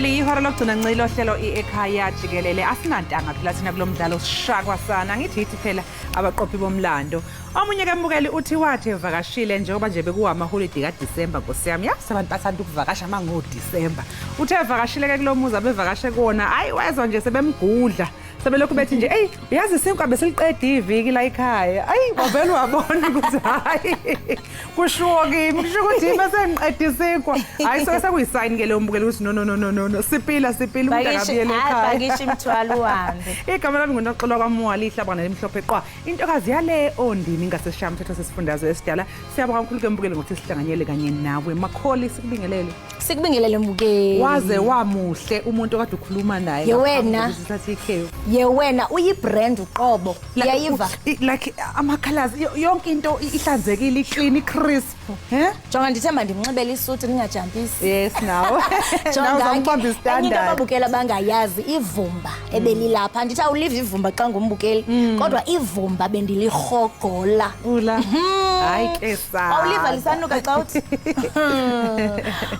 Leli ihora lokugcina nci lohlelo i-Ekhaya Jikelele. Asinantanga phela thina kulo mdlalo, sishakwa sana. Ngithi yithi phela abaqophi bomlando. Omunye ke mbukeli uthi wathi evakashile, njengoba nje bekuwamaholidi kaDisemba, nkosi yami, yazi abantu bathanda ukuvakasha uma ngoDisemba. Uthe evakashile ke kulo muzi abevakashe kuwona, ayi, wezwa nje sebemgudla, sebelokhu bethi nje, "Eyi, uyazi isinkwa besiliqeda iviki la ekhaya." Ayi, wavele wabona ukuthi hayi, kushiwo kimi, kusho ukuthi yimi esengiqeda isinkwa. Hayi, so sekuyisayini ke leyo, mbukeli, ukuthi no, no, no, no, no, no, sipila sipila, umuntu akabuyele ekhaya. Pakisha imithwalo uhambe. Igama lami nguNoxolo kwaMwali, ihlabana limhlophe qwa, intokazi yale Ondini ngasesishayamthetho sesifundazwe esidala. Siyabonga kakhulu ke, mbukeli, ngokuthi sihlanganyele kanye nawe. Makholi, sikubingelele. Sikubingelele, mbukeli. Waze wamuhle umuntu okade ukhuluma naye Ye wena. ngaphambi kokuthi sithathe ikhefu. Ye wena, uyi-brand uqobo. Uyayiva? Like ama-colors, yonke into ihlanzekile, i-clean, i-crisp, he. Jonga, ndithemba ndimnxibele isuti, ningajampisi. Yes, nawe. Jonga Nawe ke, uzambamba enye into i-standard. ababukeli abangayazi, ivumba ebelilapha, ndithi awuliva ivumba xa ngumbukeli, kodwa ivumba bendilirhogola. Ula, hayi ke sa. Awuliva lisanuka xa uthi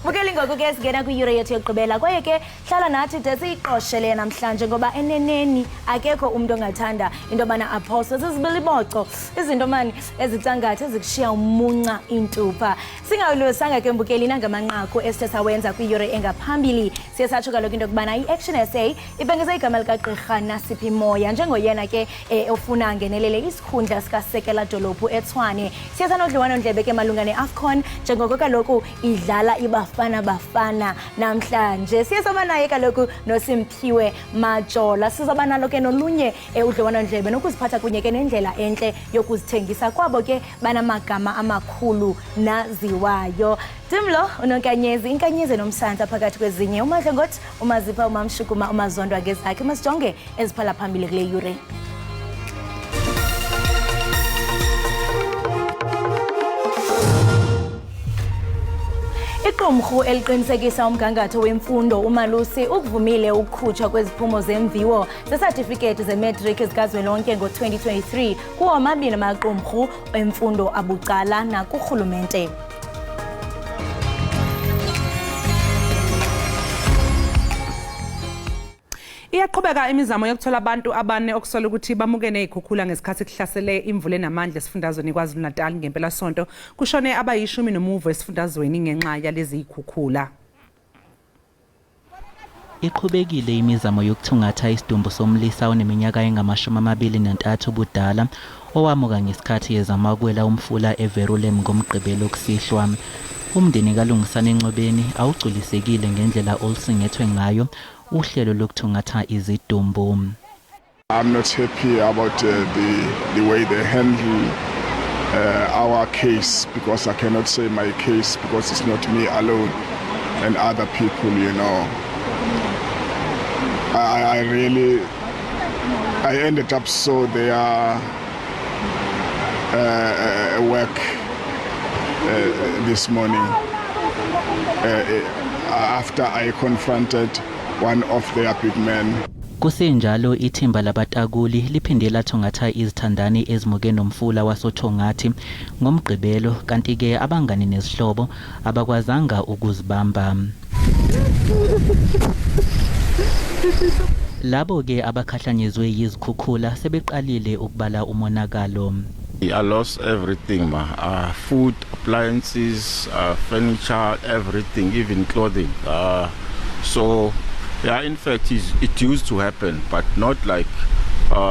bukeli. Ngoku ke singena kwiyure yethu yokugqibela, kwaye ke hlala nathi de siyiqoshele namhlanje, ngoba eneneni akekho umntu ongathanda into yobana aphoswe zizibiliboco, izinto mani ezicangathi ezikushiya umunca iintupha. Singawulusanga ke, mbukeli, nangamanqaku esithe sawenza kwiyure engaphambili. Siye satsho kaloku into yokubana i-Action SA ibhengeze igama likagqirha Nasiphi Moya njengoyena ke ofuna angenelele isikhundla sikasekela dolophu eTshwane. Siye sanodliwano-ndlebe ke malunga ne-AFCON, njengoko kaloku idlala iBafana Bafana namhlanje. Siye saba naye kaloku noSimphiwe Majola. Sizaba nalo ke nolunye udliwano-ndlebe nokuziphatha kunye ke nendlela entle yokuzithengisa kwabo ke banamagama amakhulu naziwayo. Timlo uNonkanyezi, inkanyezi nomsantsa, phakathi kwezinye, uMadlongothi, uMazipha, uMamshukuma, uMazondwa ngezakhe. Masijonge eziphala phambili kule yure. Iqumrhu eliqinisekisa umgangatho wemfundo uMalusi ukuvumile ukukhutshwa kweziphumo zemviwo zesatifikethi zematriki zikazwelonke ngo-2023 kuwo omabini amaqumrhu emfundo abucala nakurhulumente. Iyaqhubeka imizamo yokuthola abantu abane okusola ukuthi bamuke nezikhukhula ngesikhathi kuhlasele imvula enamandla esifundazweni KwaZulu-Natal ngempelasonto. Kushone abayishumi nomuvo esifundazweni ngenxa yalezi zikhukhula. Iqhubekile imizamo yokuthungatha isidumbu somlisa oneminyaka engama-23 ubudala owamuka ngesikhathi ezama ukwela umfula eVerulam ngoMgqibelo kusihlwa. Umndeni kaLungisani Ncobeni awugculisekile ngendlela olusingethwe ngayo uhlelo lokuthungatha izidumbu. I'm not happy about the way they handle our case, because I cannot say my case because it's not me alone and other people. I really, I ended up saw their work this morning after I confronted one of their big men. Kusenjalo, ithimba labatakuli liphinde lathungatha izithandani ezimuke nomfula wasoThongathi ngoMgqibelo, kanti-ke abangani nezihlobo abakwazanga ukuzibamba. Labo-ke abakhahlanyezwe yizikhukhula sebeqalile ukubala umonakalo. I lost everything, ma. Food, appliances, furniture, everything, even clothing. So, yeah, in fact, it used to happen, but not like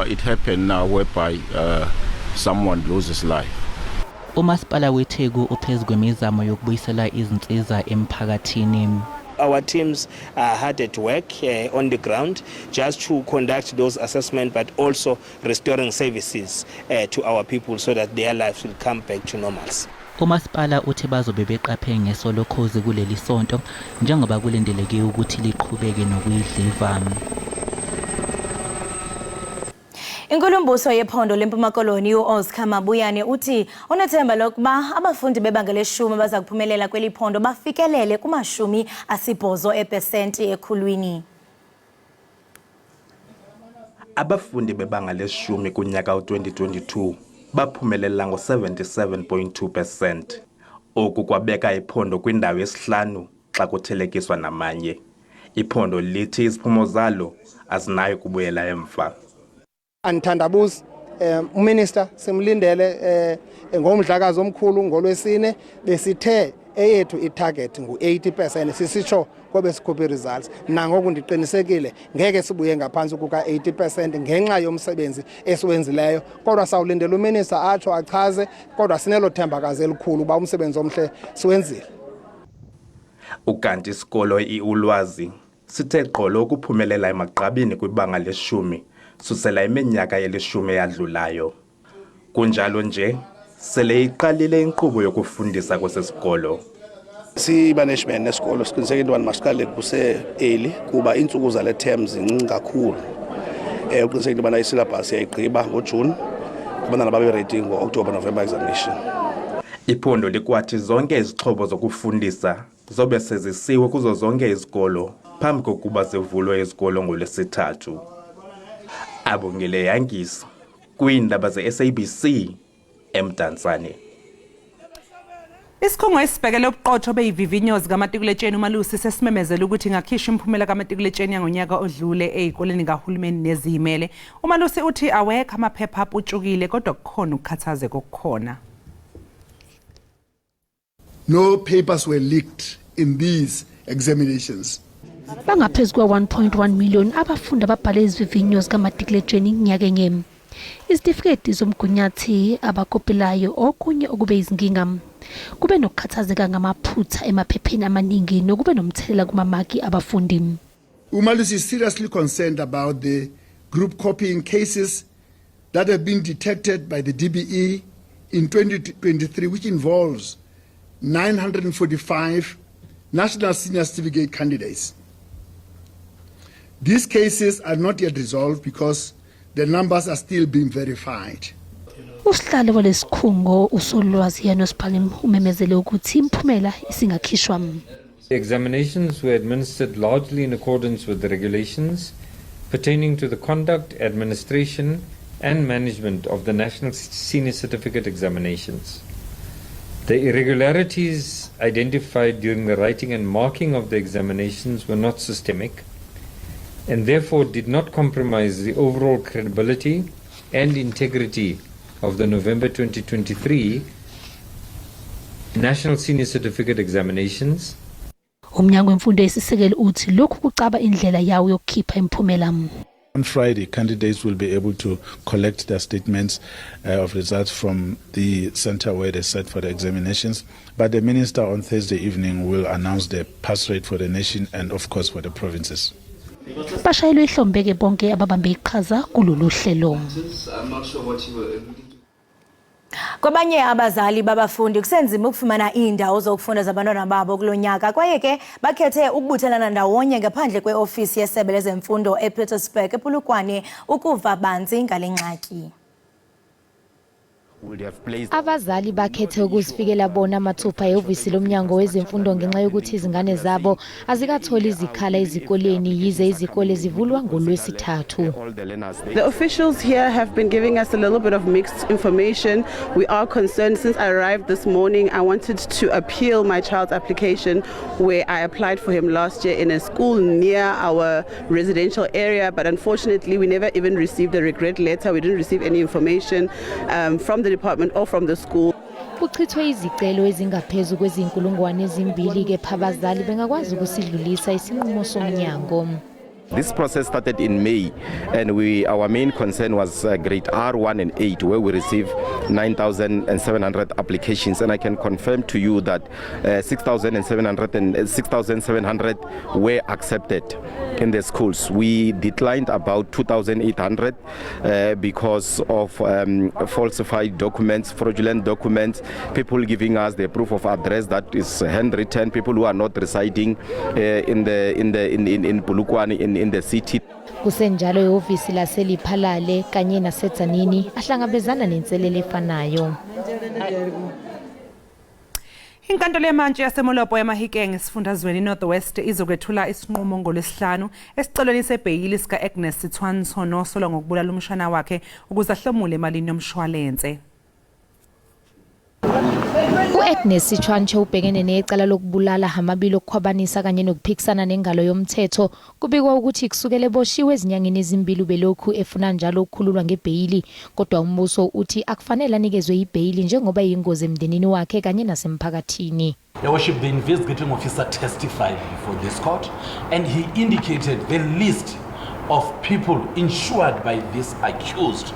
it happened now, whereby someone loses life. Umasipala weTheku uphezu kwemizamo yokubuyisela izinsiza emphakathini. Our teams are hard at work on the ground just to conduct those assessments, but also restoring services to our people so that their lives will come back to normalcy. Umasipala uthi bazobe beqaphe ngeso lokhozi kuleli sonto, njengoba kulindeleke ukuthi liqhubeke nokuyidliva. Inkulumbuso yephondo leMpuma Koloni uOscar Mabuyane uthi unethemba lokuba abafundi bebanga leshumi baza kuphumelela kweli phondo bafikelele kuma-80 ekhulwini. Abafundi bebanga leshumi kunyaka u-2022 baphumelela ngo-77.2%. Oku kwabeka iphondo kwindawo yesihlanu xa kuthelekiswa namanye. Iphondo lithi iziphumo zalo azinayo kubuyela emva. Andithandabuzi uminister simlindele ngomdlakazi omkhulu ngolwesine. Besithe eyethu itarget ngu-80%, sisitsho kobe sikhuphe results. Nangoku ndiqinisekile ngeke sibuye ngaphantsi kuka-80% ngenxa yomsebenzi esiwenzileyo, kodwa sawulindela uminister atsho achaze, kodwa sinelo thembakazi elikhulu uba umsebenzi omhle siwenzile. Ukanti isikolo iUlwazi sithe gqolo ukuphumelela emagqabini kwibanga leshumi susela iminyaka elishumi eyadlulayo. Kunjalo nje sele iqalile inkqubo yokufundisa kwesi sikolo. Siyi-management nesikolo siqiniseke into yobana masiqale kuse-early kuba iintsuku zale term zincinci kakhulu. Uqiniseke into yobana isyllabus iyayigqiba ngoJuni, abantwana babe ready ngo-October, November examination. Iphondo likwathi zonke izixhobo zokufundisa zobe sezisiwe kuzo zonke izikolo phambi kokuba zivulwe izikolo ngolwesithathu. Abongile Yangis kwiindaba ze-SABC eMdantsane. Isikhungo esibhekele ubuqotho beyivivinyo zikamatikuletsheni uMalusi sesimemezele ukuthi ingakhishwa imiphumela kamatikuletsheni yangonyaka odlule ey'koleni kahulumeni neziyimele. Umalusi uthi awekho amaphepha aputshukile, kodwa kukhona ukukhathazeka okukhona. No papers were leaked in these examinations. Bangaphezu kwa-1.1 million abafundi ababhale izivivinyo zikamatikuletsheni nyakenye. Izitifiketi zomgunyathi abakopelayo okunye okube izinkinga. Kube nokukhathazeka ngamaphutha emaphepheni amaningi nokube nomthelela kumamaki abafundi. Umalusi is seriously concerned about the group copying cases that have been detected by the DBE in 2023, which involves 945 National Senior Certificate candidates. These cases are not yet resolved because the numbers are still being verified. Usihlalo walesikhungo uSolwazi Janos Palim umemezele ukuthi imiphumela isingakhishwa. The examinations were administered largely in accordance with the regulations pertaining to the conduct, administration, and management of the National Senior Certificate examinations. The irregularities identified during the writing and marking of the examinations were not systemic and therefore did not compromise the overall credibility and integrity of the November 2023 National Senior Certificate examinations. Umnyango wemfundo esisekelo uthi lokhu kucaba indlela yawo yokukhipha imiphumela. On Friday, candidates will be able to collect their statements of results from the center where they sat for the examinations. But the minister on Thursday evening will announce the pass rate for the nation and, of course, for the provinces. Bashayelwe ihlombe-ke bonke ababambe iqhaza kulolu hlelo. Kwabanye abazali babafundi kusenzima ukufumana iindawo zokufunda zabantwana babo kulo nyaka, kwaye ke bakhethe ukubuthelana ndawonye ngaphandle kweofisi yesebe lezemfundo ePietersburg ePolokwane ukuva banzi ngale ngxaki. Abazali bakhethe ukuzifikela bona mathupha ehhovisi lomnyango wezemfundo ngenxa yokuthi izingane zabo azikatholi izikhala ezikoleni yize izikole zivulwa ngolwesithathu. The officials here have been giving us a little bit of mixed information. We are concerned. Since I arrived this morning, I wanted to appeal my child's application where I applied for him last year in a school near our residential area, but unfortunately, we never even received a regret letter. We didn't receive any information from the department or from the school. Kuchithwe izicelo ezingaphezu kwezinkulungwane 2, kepha abazali bengakwazi ukusidlulisa isinqumo somnyango. This process started in May, and our main concern was grade R1 and 8, where we received 9,700 applications. And I can confirm to you that 6,700 and 6,700 were accepted in the schools. We declined about 2,800 because of falsified documents, fraudulent documents, people giving us the proof of address that is handwritten, people who are not residing in the in the in in, in Polokwane, in the city. Kusenjalo ihhovisi laseLephalale kanye naseTzaneen ahlangabezana nenselele efanayo. Inkantolo yemantshi yaseMolopo eMahikeng esifundazweni North West izokwethula isinqumo ngolwesihlanu esicelweni sebheyili sika-Agnes Sithwanso nosolwa ngokubulala umshana wakhe ukuze ahlomule emalini yomshwalense. U-Agnes Sitshwantshe ubhekene necala lokubulala amabili, okukhwabanisa kanye nokuphikisana nengalo yomthetho. Kubikwa ukuthi kusukela eboshiwe ezinyangeni ezimbili ubelokhu efuna njalo ukukhululwa ngebheyili, kodwa umbuso uthi akufanele anikezwe ibheyili njengoba eyingozi emndenini wakhe kanye nasemphakathini. Your Worship, the investigating officer testified before this court and he indicated the list of people insured by this accused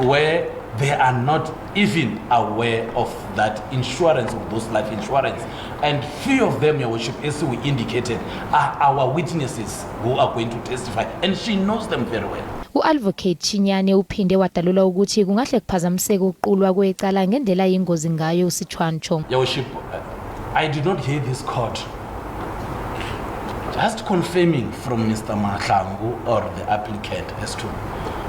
where they are not even aware of that insurance, of those life insurance. And few of them, Your Worship, as we indicated, are our witnesses who are going to testify. And she knows them very well. U-Advocate Chinyane uphinde wadalula ukuthi kungahle kuphazamiseke ukuqulwa kwecala ngendlela ayingozi ngayo uSitshwantsho. Your Worship, I did not hear this court just confirming from Mr. Mahlangu or the applicant as to,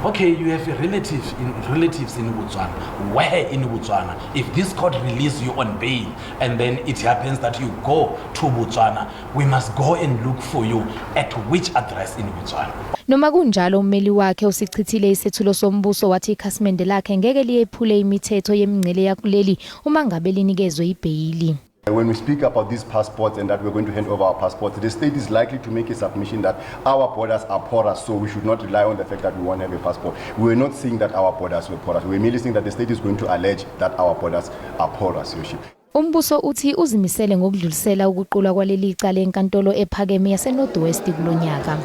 okay, you have a relative in, relatives in Botswana. Where in Botswana? If this court release you on bail and then it happens that you go to Botswana, we must go and look for you at which address in Botswana? Noma kunjalo, ummeli wakhe usichithile isethulo sombuso, wathi ikhasimende lakhe ngeke liyephule imithetho yemingcele yakuleli uma ngabe linikezwe ibheyili. When we speak about these passports and that we're going to hand over our passports, the state is likely to make a submission that our borders are porous, so we should not rely on the fact that we won't have a passport. We're not saying that our borders were porous. We're merely saying that the state is going to allege that our borders are porous, Your Worship. Umbuso uthi uzimisele ngokudlulisela ukuqulwa kwaleli cala enkantolo ephakeme yaseNorth West kulonyaka.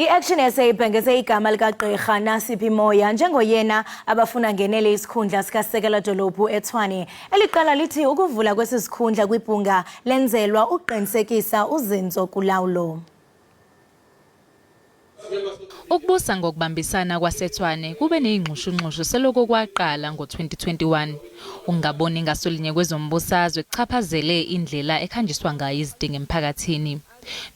I-Action SA ibhengeze igama likagqirha Nasiphi Moya njengoyena abafuna ngenele isikhundla sikasekela dolophu eTshwane. Eliqala lithi ukuvula kwesi sikhundla kwibhunga lenzelwa ukuqinisekisa uzinzo kulawulo. Ukubusa ngokubambisana kwaseTshwane kube neyingxushungxushu seloko kwaqala ngo-2021. Ukungaboni ngasolinye kwezombusazwe kuchaphazele indlela ekhanjiswa ngayo izidingo emphakathini.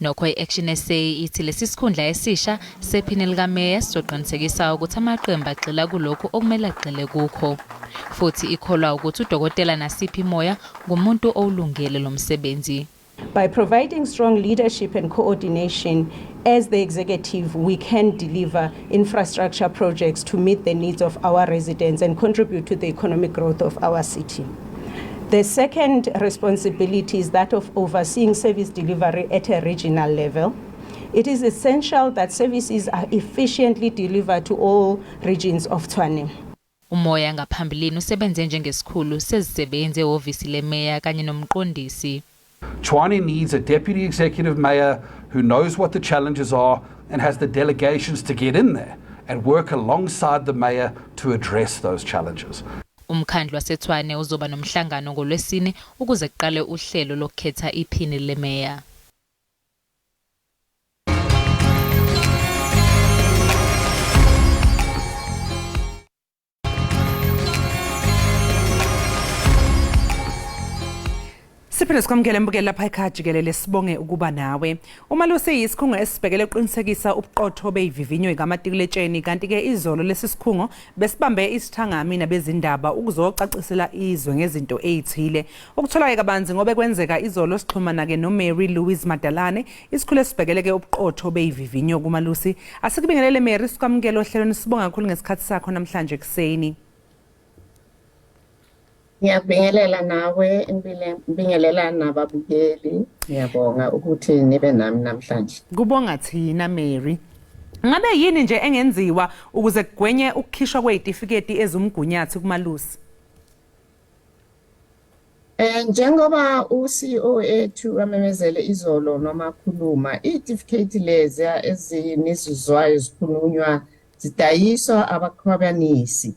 Nokho i-Action SA ithi lesi sikhundla esisha sephini likameya sizoqinisekisa ukuthi amaqembu agxila kulokhu okumele agxile kukho. Futhi ikholwa ukuthi uDokotela Nasiphi Moya ngumuntu owulungele lo msebenzi. By providing strong leadership and coordination as the executive, we can deliver infrastructure projects to meet the needs of our residents and contribute to the economic growth of our city. The second responsibility is that of overseeing service delivery at a regional level. It is essential that services are efficiently delivered to all regions of Tshwane. Umoya ngaphambilini usebenze njengesikhulu sezisebenzi ehhovisi lemeya kanye nomqondisi. Tshwane needs a deputy executive mayor who knows what the challenges are and has the delegations to get in there and work alongside the mayor to address those challenges. Umkhandlu waseTshwane uzoba nomhlangano ngolwesine ukuze kuqale uhlelo lokukhetha iphini lemeya. Siphinde sikwamukele mbukeli lapha ekhaya jikelele, sibonge ukuba nawe. Umalusi yisikhungo esibhekele ukuqinisekisa ubuqotho beyivivinyo kamatikuletsheni, kanti-ke izolo lesi sikhungo besibambe isithangami nabezindaba ukuzocacisela izwe ngezinto ey'thile. Ukuthola-ke kabanzi ngobe kwenzeka izolo, sixhumana-ke noMary Louise Madalane, isikhulu esibhekele-ke ubuqotho beyivivinyo kumalusi. Asikubingelele Mary, sikwamukele ohlelweni, sibonga kakhulu ngesikhathi sakho namhlanje ekuseni. Ngiyakubingelela nawe, ngibingelela nababukeli. Ngiyabonga ukuthi nibe nami namhlanje. Kubonga thina Mary. Ngabe yini nje engenziwa ukuze kugwenye ukukhishwa kwezitifiketi ezumgunyathi kumalusi? Njengoba u-CEO ethu amemezele izolo noma khuluma, iy'tifiketi lezi ezinizuzwayo zikhulunywa zidayiswa abakhwabanisi,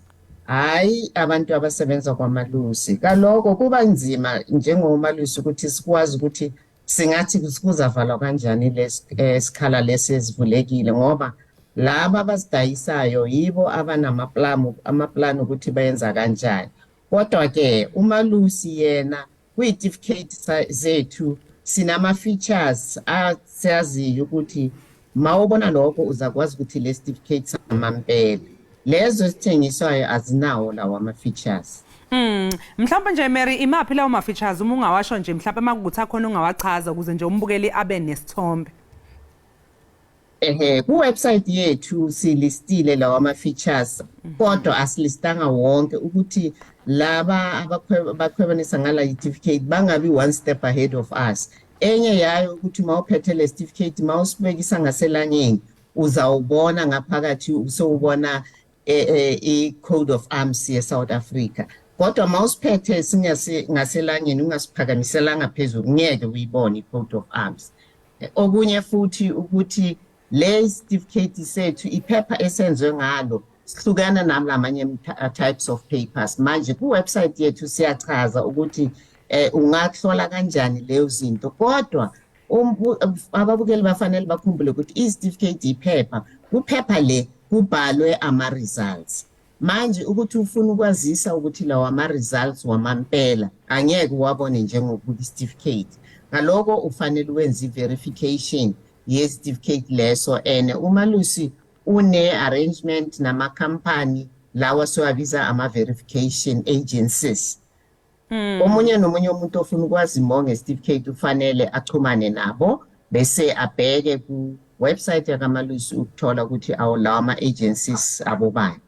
hhayi abantu abasebenza kwamalusi. Kaloko kuba nzima njengomalusi ukuthi sikwazi ukuthi singathi kuzavalwa kanjani lesikhala lesi esivulekile, ngoba laba abazidayisayo yibo abanamaplamu amaplani ukuthi bayenza kanjani. Kodwa-ke umalusi yena kwiy'tifiketi zethu sinama-features asiyaziyo ukuthi mawubona lokho uzakwazi ukuthi le certificate samampela. Lezo ezithengiswayo azinawo lawo ama-features. Mhlawumbe nje Mary, imaphi lawo ma-features uma ungawasho nje, mhlawumbe makukuthi akhona ungawachaza ukuze nje umbukeli abe nesithombe? Ehe, ku-website yethu silistile lawa ama-features, kodwa asilistanga wonke ukuthi laba abakhwebanisa ngala certificate bangabi one step ahead of us. Enye yayo ukuthi mawuphethe le certificate, mawusibekisa ngaselangeni, uzawubona ngaphakathi usowubona i-coat of arms ye-South Africa, kodwa mawusiphethe singase ngaselangeni, ungasiphakamiselanga phezulu, ngeke uyibone i-coat of arms. Okunye futhi ukuthi le certificate sethu, iphepha esenziwe ngalo sihlukana nalamanye types of papers. Manje ku-website yethu siyachaza ukuthi ungahlola kanjani leyo zinto, kodwa ababukeli bafanele bakhumbule ukuthi i-certificate iphepha, kuphepha le kubhalwe ama-results. Manje ukuthi ufuna ukwazisa ukuthi lawa ama-results wamampela, angeke uwabone njengokuthi certificate. Ngaloko ufanele wenze i-verification ye-certificate leso, and uMalusi une-arrangement namakhampani lawa siwabiza ama-verification agencies. Omunye nomunye umuntu ofuna ukwazi more nge-certificate ufanele achumane nabo, bese abheke ku-website yakaMalusi ukuthola ukuthi awu, lawa ama-agencies abobani.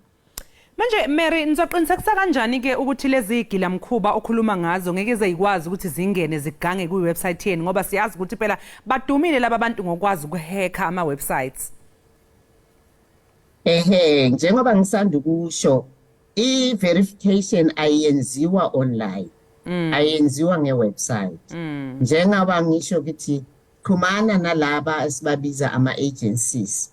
Manje Mary, nizoqinisekisa kanjani ke ukuthi lezi gilamkhuba okhuluma ngazo ngeke zeyikwazi ukuthi zingene zigange kwi-website yenu, ngoba siyazi ukuthi phela badumile laba bantu ngokwazi ukuhacka ama-websites? Ehe, njengoba ngisanda ukusho, i-verification ayenziwa online, ayenziwa nge-website. Njengoba ngisho ukuthi xhumana nalaba esibabiza ama-agencies,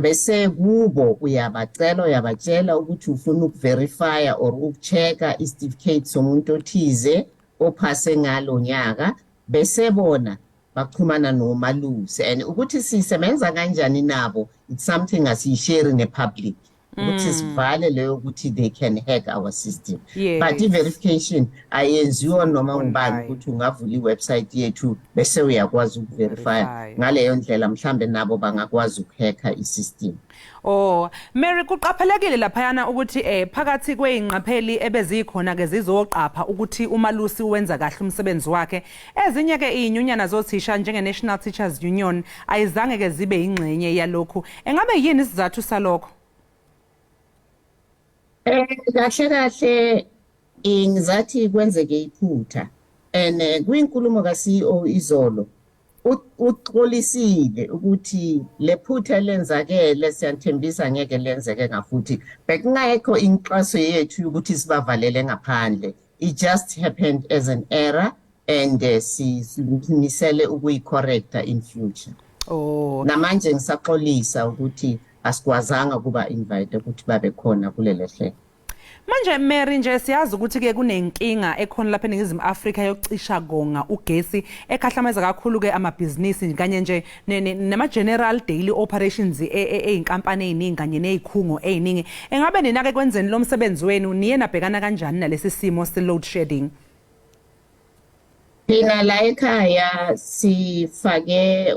bese kubo uyabacela, uyabatshela ukuthi ufuna ukuverifya or ukuchecka isitifiketi somuntu othize ophase ngalo nyaka, bese bona baxhumana noMalusi. And ukuthi sisebenza kanjani nabo, it's something asiyishare ne-public ukuthi sivale leyo ukuthi they can hack our system. But i-verification ayenziwa noma ngubani, ukuthi ungavula i-website yethu bese uyakwazi ukuverifya. Verify. Ngaleyo ndlela mhlambe nabo bangakwazi ukuhacka i-system. Oh, Mary, kuqaphelekile laphayana ukuthi phakathi kweyingqapheli ebezikhona ke zizoqapha ukuthi uMalusi wenza kahle umsebenzi wakhe, ezinye ke izinyunyana zothisha njenge National Teachers Union ayizange ke zibe ingxenye yalokhu. Engabe yini isizathu salokho? Kahle kahle ngizathi kwenzeke iphutha, and kwinkulumo ka CEO izolo uxolisile ukuthi le phutha lenzakele, siyathembisa ngeke lenzeke ngafuthi. Bekungekho inhloso yethu ukuthi sibavalele ngaphandle, it just happened as an error and simisele ukuyicorrecta in future. Namanje ngisaxolisa ukuthi asikwazanga kuba invite ukuthi babe khona kulelo hlelo. Manje Mary, nje siyazi ukuthi ke kunenkinga ekhona lapha eNingizimu Afrika yokucisha konga ugesi, ekhahlameza kakhulu ke amabhizinisi kanye nje nama general daily operations eyinkampani eziningi kanye nezikhungo eziningi. Engabe nina ke kwenzeni lo msebenzi wenu niye nabhekana kanjani nalesi simo se load shedding? Thina la ekhaya sifake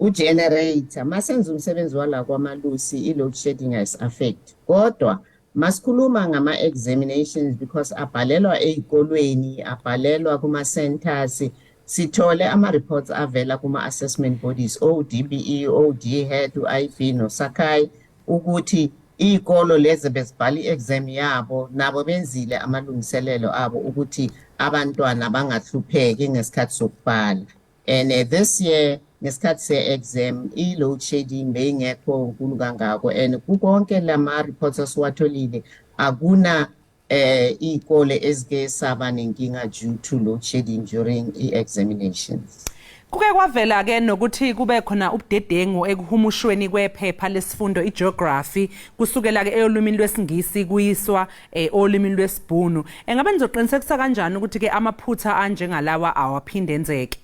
u-generator masenza umsebenzi wala kwaMalusi, i-load shedding ayisi-affect, kodwa masikhuluma ngama-examinations, because abhalelwa ey'kolweni, abhalelwa kuma-centers, sithole ama-reports avela kuma-assessment bodies, o-DBE, o-DHET, u-IB noSACAI, ukuthi iy'kolo lezi bezibhala i-exam yabo, nabo benzile amalungiselelo abo ukuthi abantwana bangahlupheki ngesikhathi sokubhala. And this year ngesikhathi se-exam i-load shedding beyingekho nkulu kangako, and kukonke lama-reports esiwatholile akuna iy'kole ezike saba nenkinga due to load shedding during i-examinations. Kuke kwavela ke nokuthi kube khona ubudedengu ekuhumushweni kwephepha lesifundo igeography kusukela ke olimini lwesiNgisi kuyiswa olimini lwesiBhunu. Engabe nizoqinisekisa kanjani ukuthi ke amaphutha anjengalawa awaphinde enzeke?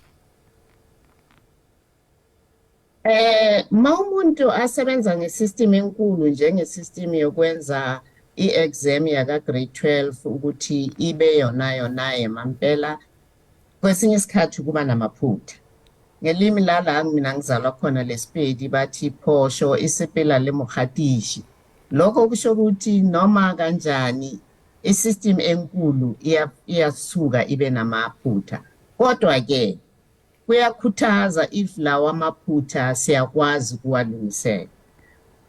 Ma umuntu asebenza ngesystem enkulu njengesystem yokwenza i-exam yaka grade 12 ukuthi ibe yona yona yemampela, kwesinye isikhathi kuba namaphutha. Ngelimi lala mina ngizalwa khona lesiPedi bathi phosho isepela le mogatishi. Lokho kusho ukuthi noma kanjani isystem enkulu iyasuka ibe namaphutha, kodwa ke Kuyakhuthaza if lawa maphutha siyakwazi ukuwalungisela.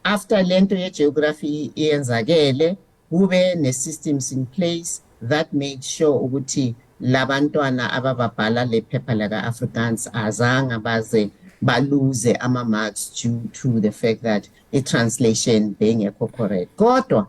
After lento ye-geography iyenzakele, kube ne-systems in place that made sure ukuthi labantwana abababhala le phepha laka-Afrikaans azange baze baluze ama-marks due to the fact that i-translation beyingekho correct. Kodwa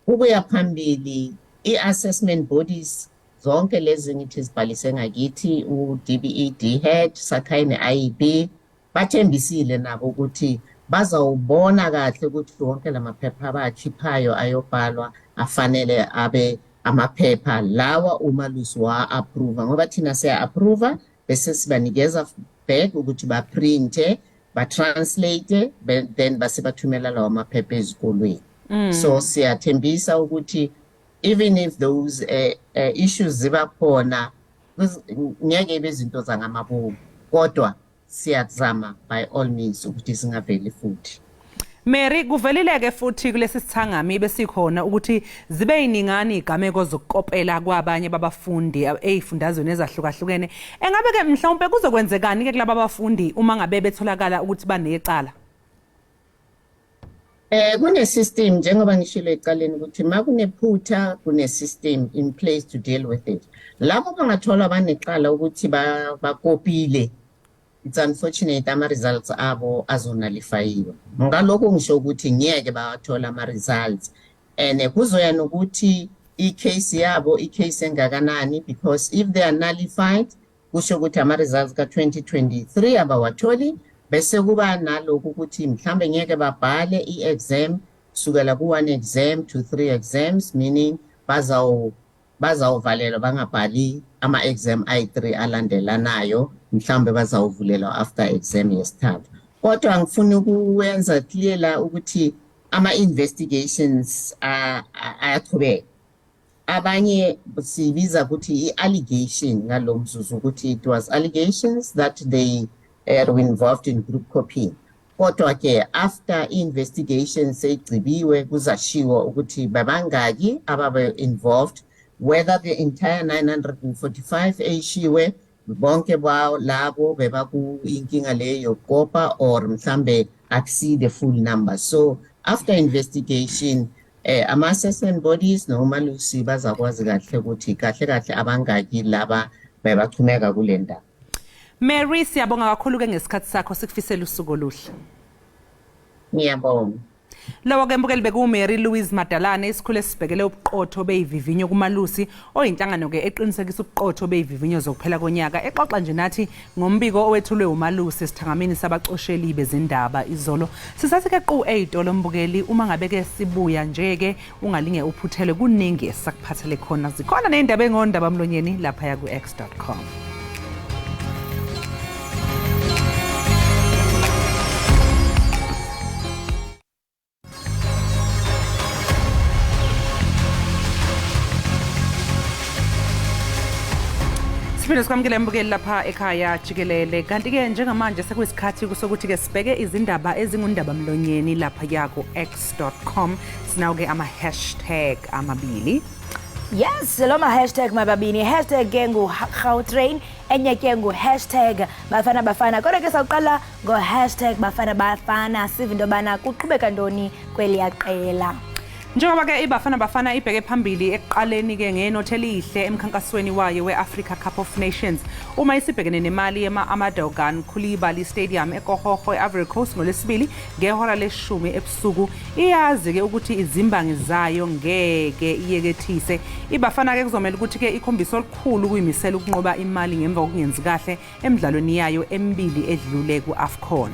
ukuya phambili, i-assessment bodies zonke lezi ngithi zibhalise ngakithi, u-DBE, DHET, SAQA ne-IEB, bathembisile nabo ukuthi bazawubona kahle ukuthi wonke lamaphepha abakhiphayo ayobhalwa afanele abe amaphepha lawa umalusi wa-approva, ngoba thina siya-approva bese sibanikeza back ukuthi baprinte, batranslate, then base bathumela lawa maphepha ezikolweni. So siyathembisa ukuthi even if those issues ziba khona, ngeke ibe izinto zangamabomu, kodwa siyazama by all means ukuthi singaveli futhi. Mary, kuvelile-ke futhi kulesi sithangami besikhona ukuthi zibe yiningani igameko zokukopela kwabanye babafundi ey'fundazweni ezahlukahlukene. Engabe-ke mhlawumpe kuzokwenzekani-ke kulaba bafundi uma ngabe betholakala ukuthi banecala? Kune system, njengoba ngishilo ekuqaleni, ukuthi makunephutha kune system in place to deal with it. Labo bangatholwa banecala ukuthi bakopile, it's unfortunate, ama results abo azonullifyiwa. Ngalokho ngisho ukuthi ngeke bawathola ama results, and kuzoya nokuthi i-case yabo i-case engakanani, because if they are nullified, kusho ukuthi ama results ka-2023 abawatholi, bese kuba naloku ukuthi mhlambe ngeke babhale i-exam kusukela ku-one exam to three exams, meaning bazawuvalelwa bangabhali ama-exam ayi-3 alandelanayo, mhlawumbe bazawuvulelwa after exam yesithathu. Kodwa ngifuna ukuwenza clear la ukuthi ama-investigations ayaqhubeka. Abanye sibiza ukuthi i-allegation ngalo mzuzu, ukuthi it was allegations that they were involved in group copying, kodwa ke after i-investigation seyigcibiwe, kuzashiwo ukuthi babangaki ababe involved, whether the entire 945 eyishiwe bonke ba labo bebaku inkinga leyo yokukopa, or mhlambe akusi the full number. So after investigation, ama-assessment bodies nomalusi bazakwazi kahle ukuthi kahle kahle abangaki laba bebachumeka kule ndawo. Mary, siyabonga kakhulu-ke ngesikhathi sakho, sikufisela usuku oluhle. Ngiyabonga. Lowo-ke mbukeli bekuwu-Mary Louise Madalane, isikhulu esibhekele ubuqotho beyivivinyo kumalusi, oyinhlangano-ke eqinisekisa ubuqotho beyivivinyo zokuphela konyaka, exoxa nje nathi ngombiko owethulwe umalusi esithangamini sabacosheli bezindaba izolo. Sisathi-ke qu ey'tolo mbukeli, uma ngabe-ke sibuya nje-ke ungalinge uphuthelwe, kuningi esisakuphathele khona. Zikhona ney'ndaba engondaba mlonyeni laphaya ku-x.com. Siphinde sikwamukele mbukeli lapha ekhaya jikelele. Kanti-ke njengamanje sekuyisikhathi sokuthi-ke sibheke izindaba ezingundaba mlonyeni lapha ku-x.com. Sinawo-ke ama-hashtag amabili. Yes, lo ma-hashtag mababini. Hashtag ke ngu-Gautrain, enye ke ngu-hashtag Bafana Bafana. Kodwa ke sawuqala ngo-hashtag Bafana Bafana, sive into yobana kuqhubeka ntoni kweliya qela. Njengoba ke iBafana Bafana ibheke phambili ekuqaleni ke ngenothi elihle emkhankasweni wayo we-Africa Cup of Nations uma isibhekene neMali ema-Amadou Coulibaly Stadium eKorhogo e-Ivory Coast ngoLwesibili ngehora leshumi ebusuku, iyazi-ke ukuthi izimbangi zayo ngeke iyekethise. IBafana ke kuzomela ukuthi ke ikhombise olukhulu ukuyimisela ukunqoba iMali ngemva kokungenzi kahle emidlalweni yayo emibili edlule ku-AFCON.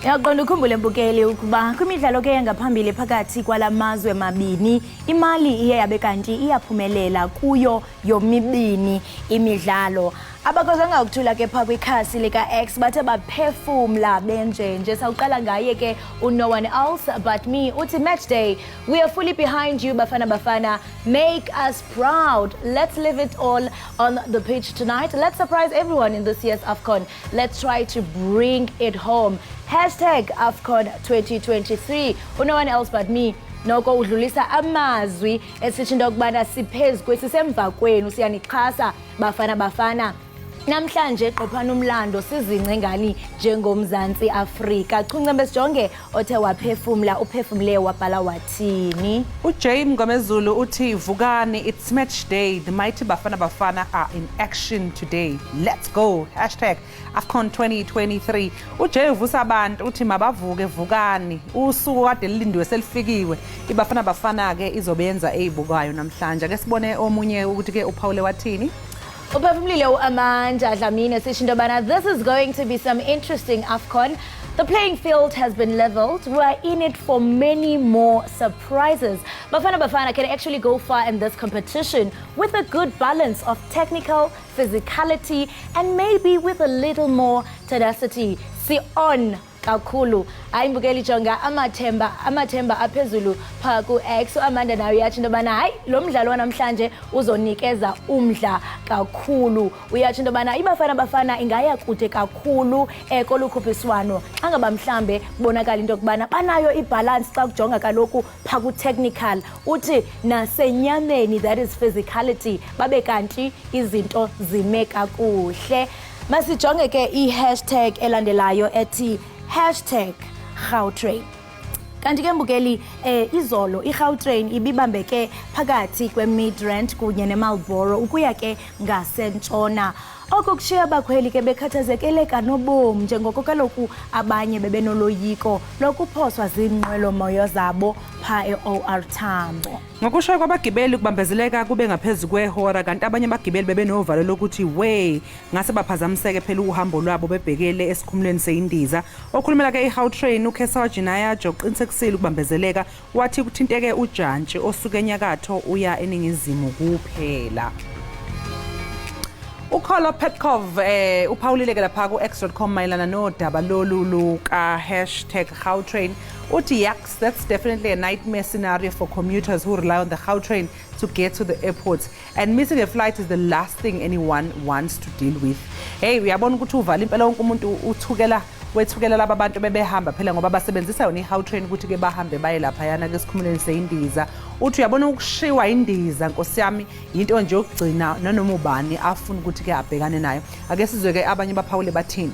Uyaqonda ukhumbule mbukeli ukuba kwimidlalo ke yangaphambili phakathi kwala mazwe mabini, iMali iye yabe kanti iyaphumelela kuyo yomibini imidlalo. Abakwazanga ukuthula ke phaa kwikhasi lika-X, bathe baphefumla benjenje. Sawuqala ngaye ke u-no one else but me, uthi match day, we are fully behind you Bafana Bafana, make us proud, let's leave it all on the pitch tonight, let's surprise everyone in this year's AFCON, let's try to bring it home, hashtag AFCON 2023. U-no one else but me noko udlulisa amazwi esithi into yokubana siphezu kwesisemva kwenu, siyanixhasa Bafana Bafana. Namhlanje qophana umlando sizince ngani njengoMzantsi Afrika. Chuncembe, sijonge othe waphefumla, uphefumle wabhala wathini. UJay Mngomezulu uthi, "Vukani, it's match day. The mighty Bafana Bafana are in action today. Let's go. #AFCON 2023." UJay uvusa abantu, uthi mabavuke, vukani. Usuku kade lilindiwe selifikiwe. IBafana Bafana ke izobe yenza ezibukayo namhlanje. Ake sibone omunye ukuthi ke uPaul wathini. Uphefumlile uAmanda Dlamini sisho into yobana this is going to be some interesting AFCON. The playing field has been leveled. We are in it for many more surprises. Bafana Bafana can actually go far in this competition with a good balance of technical, physicality, and maybe with a little more tenacity. See on kakhulu. Hayi mbukeli, jonga amathemba, amathemba aphezulu phaa ku-X. UAmanda nayo uyatsho into yobana hayi, lo mdlalo wanamhlanje uzonikeza umdla kakhulu. Uyatsho into yobana iBafana Bafana ingaya kude kakhulu kolu khuphiswano xa ngaba mhlambe kubonakala into yokubana banayo ibhalansi xa kujonga kaloku phaa ku-technical, uthi nasenyameni, that is physicality, babe kanti izinto zime kakuhle. Masijonge ke i-hashtag elandelayo ethi #Gautrain. Kanti ke mbukeli, izolo iGautrain ibibambeke phakathi kweMidrand kunye neMarlborough ukuya ke ngasentshona. Oko kushiya abakhweli ke bekhathazekele kanobom, njengoko kaloku abanye bebenoloyiko lokuphoswa ziinqwelomoya zabo phaa e-OR Tambo. Ngokusho kwabagibeli, kubambezeleka kube ngaphezu kwehora, kanti abanye abagibeli bebenovalo lokuthi we ngase baphazamiseke phela uhambo lwabo bebhekele esikhumulweni seyindiza. Okhulumela ke iGautrain, uKesawa Jinayajo, uqinisekisile ukubambezeleka, wathi kuthinteke ujantshi osuke enyakatho uya eningizimu kuphela. Ukholo Petkov uphawulile ke lapha ku-x.com mayelana nodaba lolu luka #Gautrain. Uthi, "Yaks, that's definitely a nightmare scenario for commuters who rely on the Gautrain to get to the airport, and missing a flight is the last thing anyone wants to deal with." Hey, uyabona ukuthi uvala impela, wonke umuntu uthukela, wethukela laba bantu bebehamba phela ngoba basebenzisa yona i-Gautrain ukuthi ke bahambe baye laphayana ke esikhumulweni seyindiza. Uthi uyabona, ukushiwa indiza, nkosi yami, into nje yokugcina nanoma ubani afuna ukuthi ke abhekane nayo. Ake sizwe ke abanye baphawule bathini.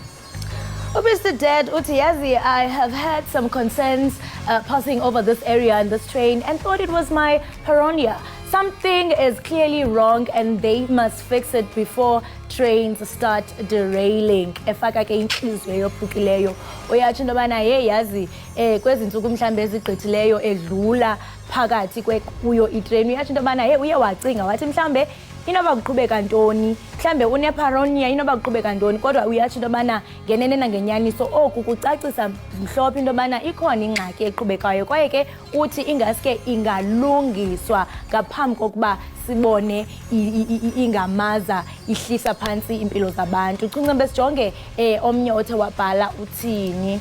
Mr. Dad uthi, "Yazi, I have had some concerns passing over this area in this train and thought it was my paranoia. Something is clearly wrong and they must fix it before trains start derailing." Efaka ke inhliziyo eyophukileyo. Uyatsho into yobana hey yazi, kwezi ntsuku mhlawumbi ezigqithileyo edlula phakathi kuyo itrain, uyatsho into yobana hey, uye wacinga wathi mhlawumbe inoba kuqhubeka ntoni, mhlambe uneparanoia, inoba kuqhubeka ntoni, kodwa uyatsho into yobana ngenene nangenyaniso oku kucacisa mhlophe into yobana ikhona ingxaki eqhubekayo, kwaye ke uthi ingaske ingalungiswa ngaphambi kokuba sibone ingamaza ihlisa phantsi iimpilo zabantu. Chuncembe, sijonge omnye othe wabhala uthini.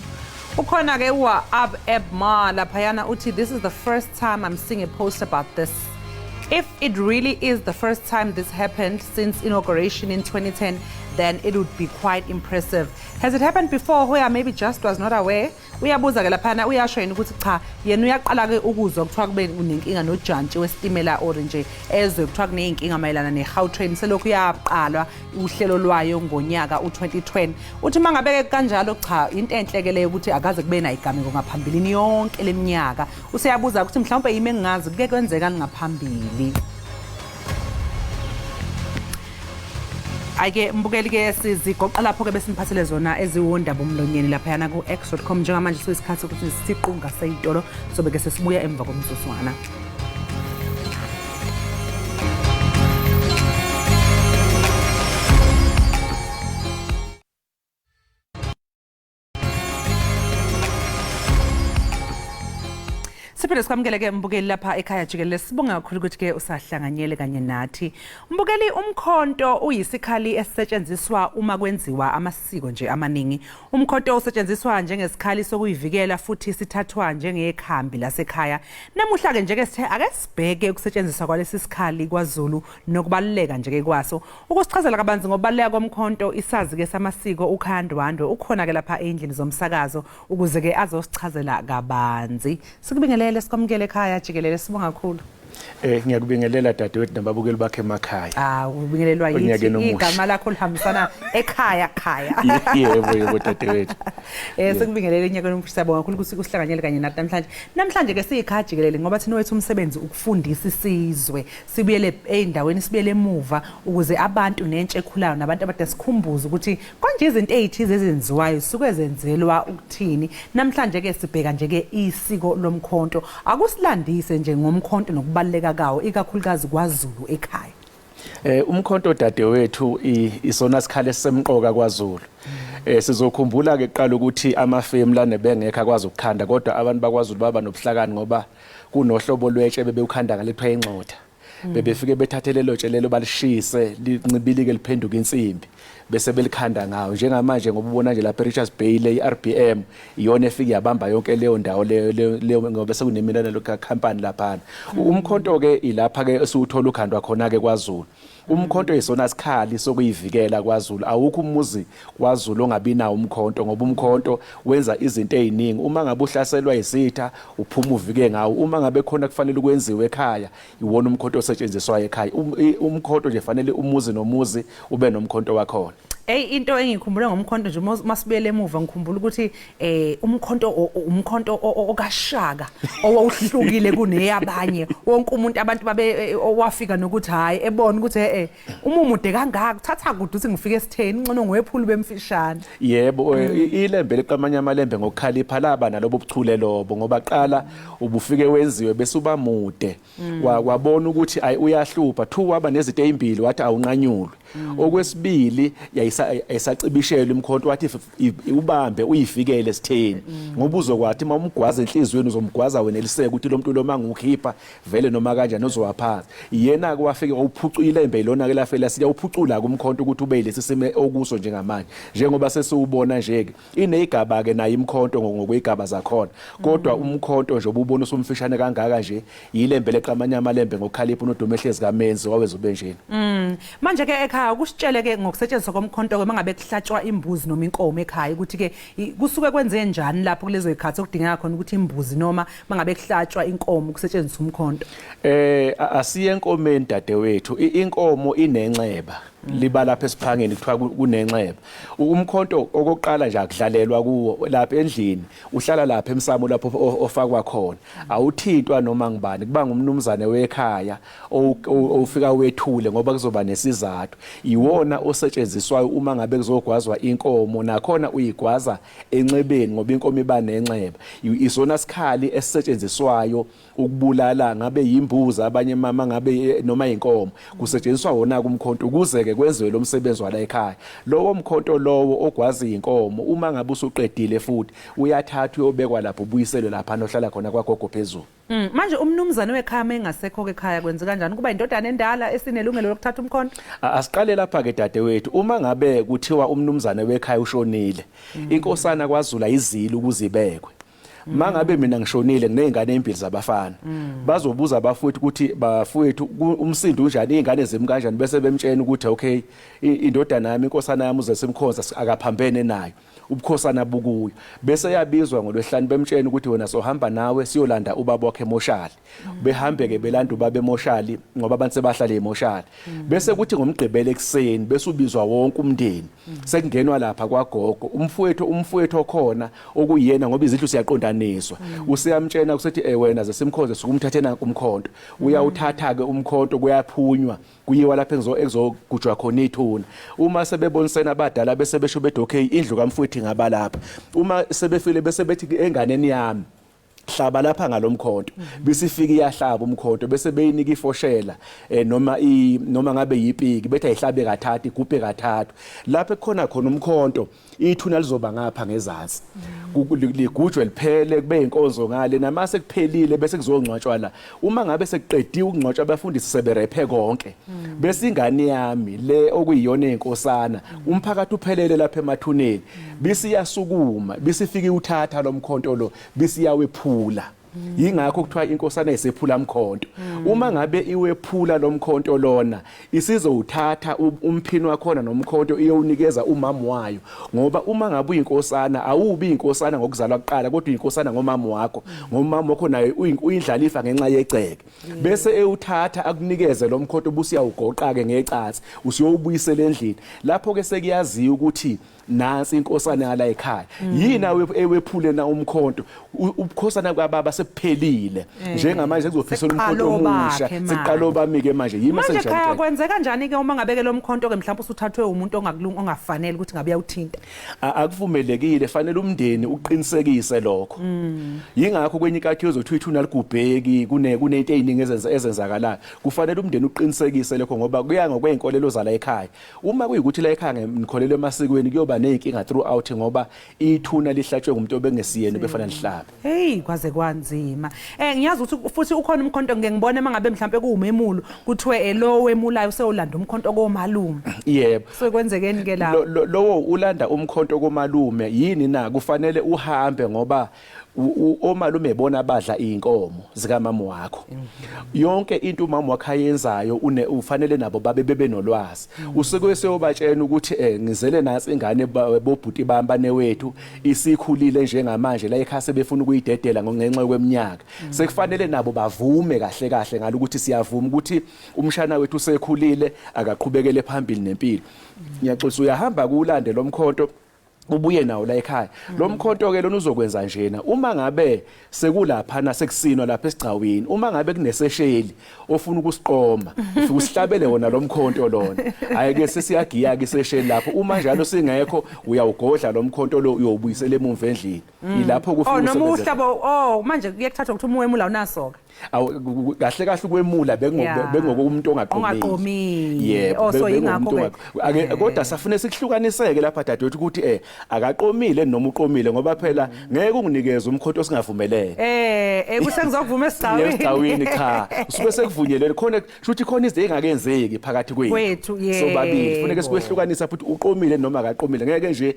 Ukhona ke wa Ab Ebma laphayana, uthi, "This is the first time I'm seeing a post about this. If it really is the first time this happened since inauguration in 2010, then it would be quite impressive. Has it happened before where I maybe just was not aware?" Uyabuza ke laphana, uyasho yena ukuthi cha, yena uyaqala ke ukuzwa kuthiwa kube unenkinga nojantshi wesitimela, or nje ezwe kuthiwa kuneyinkinga mayelana ne-Gautrain selokhu yaqalwa uhlelo lwayo ngonyaka u-2020. Uthi uma ngabe kanjalo, cha, into enhle ke leyo ukuthi akaze kube nayigameko ngaphambilini yonke leminyaka. Useyabuza ukuthi mhlawumbe yimi engingazi, kuke kwenzekani ngaphambili. Ake mbukeli ke sizigoqa lapho ke besiniphathele zona eziwondaba umlonyeni laphayana ku-x.com. Njengamanje soyisikhathi sokuthi siqunga seyitolo, sobe ke sesibuya emva komzuzwana. Siphinde sikwamukele-ke mbukeli lapha ekhaya jikelele. Sibonga kakhulu ukuthi-ke usahlanganyele kanye nathi. Mbukeli, umkhonto uyisikhali esisetshenziswa uma kwenziwa amasiko nje amaningi. Umkhonto usetshenziswa njengesikhali sokuyivikela futhi sithathwa njengekhambi lasekhaya. Namuhla-ke nje-ke sithe ake sibheke ukusetshenziswa kwalesi sikhali kwaZulu nokubaluleka nje-ke kwaso. Ukusichazela kabanzi ngokubaluleka komkhonto, isazi-ke samasiko uKhaya Ndwandwe ukhona-ke lapha ey'ndlini zomsakazo ukuze-ke azosichazela kabanzi. Sikubingelele, sikwamukele ekhaya jikelele, sibonga kakhulu. Ngiyakubingelela dadewethu nababukeli bakhe emakhaya. Ah, ubingelelwa yithi Onyakeni omusha. Igama lakho lihambisana ekhaya khaya. Yebo yebo dadewethu. Sikubingelele enyakeni omusha, siyabonga kakhulu ukuthi usihlanganyele kanye nathi namhlanje. Namhlanje ke siyikhaya jikelele ngoba thina wethu umsebenzi ukufundisa isizwe. Sibuyele ey'ndaweni, sibuyele emuva ukuze abantu nentsha ekhulayo nabantu abade sikhumbuze ukuthi konje izinto ey'thize ezenziwayo zisuke zenzelwa ukuthini. Namhlanje ke sibheka nje ke isiko lomkhonto. Akusilandise nje ngomkhonto nokubaluleka kawo ikakhulukazi kwaZulu ekhaya. Umkhonto dadewethu isona sikhali esisemqoka kwaZulu. Sizokhumbula ke kuqala ukuthi amafemu lana bengekho akwazi ukukhanda, kodwa abantu bakwaZulu baba nobuhlakani ngoba kunohlobo lwetshe bebewukhanda ngalethiwa ingxotha. Bebefike bethathe lelo tshe lelo balishise lincibilike liphenduke insimbi bese belikhanda ngawo. Njengamanje ngoba ubona nje lapha eRichards Bay le iRBM iyona efike yabamba yonke leyo ndawo leyo ngoba sekuneminanelo company laphana. Umkhonto ke ilapha ke esiwuthola ukhandwa khona ke kwaZulu. Umkhonto isona sikhali sokuyivikela kwaZulu. Awukho umuzi kwaZulu ongabi nawo umkhonto, ngoba umkhonto wenza izinto eziningi. Uma ngabe uhlaselwa isitha uphuma uvike ngawo. Uma ngabe khona kufanele ukwenziwe ekhaya, iwona umkhonto osetshenziswayo ekhaya. Umkhonto nje fanele umuzi nomuzi ube nomkhonto wakhona. Hey, into engikhumbula ngomkhonto nje masibuyele emuva, ngikhumbula ukuthi umkhonto umkhonto okaShaka owawuhlukile kuneyabanye. Wonke umuntu abantu babe owafika nokuthi hayi ebona ukuthi uma umude kangaka kuthatha kude ukuthi ngifike esitheni, ngcono ngiwephula bemfishane. Yebo, ilembe liqamanya amalembe ngokukhalipha laba nalobo buchule lobo, ngoba qala ubufike wenziwe bese uba mude. Wabona ukuthi ayi uyahlupha, two waba nezinto ezimbili wathi awunqanyulwe. Okwesibili yayisacibishelwe imkhonto, wathi ubambe uyifikele esitheni, ngoba uzokwathi uma umgwaza enhliziyweni uzomgwaza wena eliseke ukuthi lo muntu lo mangukhipha vele noma kanjani uzowaphansi. Yena ke wafike wawuphucula ilembe, ilona ke lafela siyawuphucula kumkhonto ukuthi ube yilesi simo okuso njengamanje, njengoba sesiwubona nje ke inezigaba ke nayo imkhonto ngokwezigaba zakhona. Kodwa umkhonto nje obubona usumfishane kangaka nje yilembe leqamanya amalembe ngokukhalipha unodumo ehlezi kamenzi wawenza ube njena. Manje ke ekhaya kusitshele ke ngokusetshenziswa komkhonto ke mangabe kuhlatshwa imbuzi noma inkomo ekhaya, ukuthi ke kusuke kwenze njani lapho kulezo zikhathi okudingeka khona ukuthi imbuzi noma mangabe kuhlatshwa inkomo kusetshenziswa umkhonto. Asiye enkomeni dadewethu. Inkomo inenxeba liba lapha esiphangeni, kuthiwa kunenxeba. Umkhonto okokuqala nje akudlalelwa kuwo lapha endlini, uhlala lapha emsamo lapho ofakwa khona, awuthintwa noma ngibani, kuba ngumnumzane wekhaya ofika wethule ngoba kuzoba nesizathu. Iwona osetshenziswayo uma ngabe kuzogwazwa inkomo, nakhona uyigwaza enxebeni ngoba inkomo iba nenxeba. Isona sikhali esisetshenziswayo ukubulala ngabe yimbuzi abanye mama ngabe noma inkomo, kusetshenziswa wona kumkhonto ukuze ke kwenziwe lo msebenzi wala ekhaya. Lowo mkhonto lowo ogwazi inkomo, uma ngabe usuqedile futhi uyathathwa uyobekwa lapho, ubuyiselwe lapha nohlala khona kwagogo phezulu. Manje umnumzane wekhaya mengasekho ke ekhaya kwenze kanjani? Kuba indodana endala esinelungelo lokuthatha umkhonto? Asiqale lapha ke dadewethu. Uma ngabe kuthiwa umnumzane wekhaya ushonile, inkosana kwaZulu ayizili ukuzibekwe. Mangabe mina ngishonile nginezingane ezimbili zabafana, bazobuza abafowethu ukuthi bafowethu umsindo unjani, izingane zimi kanjani, bese bemtshena ukuthi okay, indodana yami, inkosana yami uZesimkhonza akaphambene nayo, ubukhosana bukuyo. Bese yabizwa ngolwesihlanu, bemtshena ukuthi wena sohamba nawe siyolanda ubaba wakhe emoshali. Behambe ke belanda ubaba emoshali ngoba abantu sebahlala emoshali. Bese kuthi ngomgqibelo ekuseni bese ubizwa wonke umndeni, sekungenwa lapha kwagogo. Umfowethu okhona okuyena, ngoba izindlu siyaqondaniswa, usiyamtshena kusethi wena Zesimkhonze sukumthathe nanku umkhonto. Uyawuthatha ke umkhonto, kuyaphunywa kuyiwa lapha ekuzogujwa khona ithuna. Uma sebebonisene abadala bese besho bethi okay, indlu kamfowethu ingaba lapha. Uma sebefile bese bethi enganeni yami hlaba lapha ngalomkhonto, bese ifika iyahlaba umkhonto, bese beyinika ifoshela noma ngabe yipiki, bethi ayihlabe kathathu, igubhe kathathu lapho ekhona khona umkhonto. Ithuna lizoba ngapha ngezansi, ligujwe liphele, kube inkonzo ngale nama sekuphelile bese kuzongcwatshwa la. Uma ngabe sekuqediwe ukungcwatshwa, abafundisi seberephe konke, bese ingane yami le okuyiyona inkosana, umphakathi uphelele lapha emathuneni, bese iyasukuma, bese ifika iwuthatha lo mkhonto lo, bese iyawephula. Yingakho kuthiwa inkosana isephula mkhonto. Uma ngabe iwephula lo mkhonto lona, isizowuthatha umphini wakhona nomkhonto iyowunikeza umama wayo, ngoba uma ngabe uyinkosana awubi inkosana ngokuzalwa kuqala, kodwa uyinkosana ngomama wakho, ngomama wakho naye uyindlalifa ngenxa yegceke. Bese ewuthatha akunikeze lo mkhonto, ubusiyawugoqa-ke ngecansi usuyowubuyisela endlini. Lapho-ke sekuyaziwa ukuthi nansi inkosana yala ekhaya. Yini ewephule na umkhonto? Ubukhosana kwababa sebuphelile. Njengamanje sekuzofisela umkhonto Sekuqala omusha. obakhe manje. Sekuqala obami-ke manje, yimi Manje khaya sengijabulela. kwenzeka kanjani-ke uma ngabeke lo mkhonto-ke mhlawumbe usuthathwe umuntu ongakulungi, ongafanele ukuthi ngabe uyawuthinta? Akuvumelekile, fanele umndeni uqinisekise lokho. Yingakho kwenye inkathi uyozothi ithuna ligubheki, kunento eziningi ezenzakalayo. Kufanele umndeni uqinisekise lokho, ngoba kuya ngokwey'nkolelo zala ekhaya. Uma kuyikuthi la ekhaya nikholelwa emasikweni, kuyoba ney'nkinga throughout, ngoba ithuna lihlatshwe ngumuntu obengesiyena obefana lihlabe. Hey, kwaze kwanzima. Ngiyazi ukuthi futhi ukhona umkhonto, ngike ngibone mangabe mhlambe kuwumemulo kuthiwe lo wemulayo usewulanda umkhonto komalume. Yebo. So kwenzekeni ke lapho? Lowo ulanda umkhonto komalume yini na? Kufanele uhambe, ngoba omalume bona badla inkomo zikamama wakho. Yonke into umama wakhe ayenzayo ufanele nabo babe bebe nolwazi. Usuke seyobatshena ukuthi ngizele nansi ingane bobhuti bami banewethu, isikhulile njengamanje la ekhaya sebefuna ukuyidedela ngenxa kweminyaka. Sekufanele nabo bavume kahle kahle ngalokuthi siyavuma ukuthi umshana wethu usekhulile, akaqhubekele phambili nempilo. Ngiyaxolisa, uyahamba kuwulande lo mkhonto ubuye nawo la ekhaya. Lo mkhonto ke lona uzokwenza njena: uma ngabe sekulaphana sekusinwa lapha esigcawini, uma ngabe kunesesheli ofuna ukusiqoma, ufike usihlabele wona lo mkhonto lona. Hayi ke, sesiyagiya ke isesheli lapho. Uma njalo singekho, uyawugodla lo mkhonto lo, uyowubuyisela emumva endlini. Ilapho kufika Oh, noma usebenze. uhlabo, oh, manje kuye kuthathwa ukuthi umuwemula unasoka. Awu, kahle kahle ukwemula bengokumuntu ongaqomile. Ongaqomile. Yebo, Oh, so bengumuntu yingakho ke. Kodwa safune sikuhlukaniseke lapha dadewethu ukuthi akaqomile noma uqomile, ngoba phela ngeke unginikeze umkhonto osingavumelene. Kusengizokuvuma esigcawini. Esigcawini cha. Usuke sekuvunyelene khona, kusho khona izinto engakenzeki phakathi kwethu. Kwethu, yebo. Sobabili funeke sikwehlukanisa futhi, uqomile noma akaqomile. Ngeke nje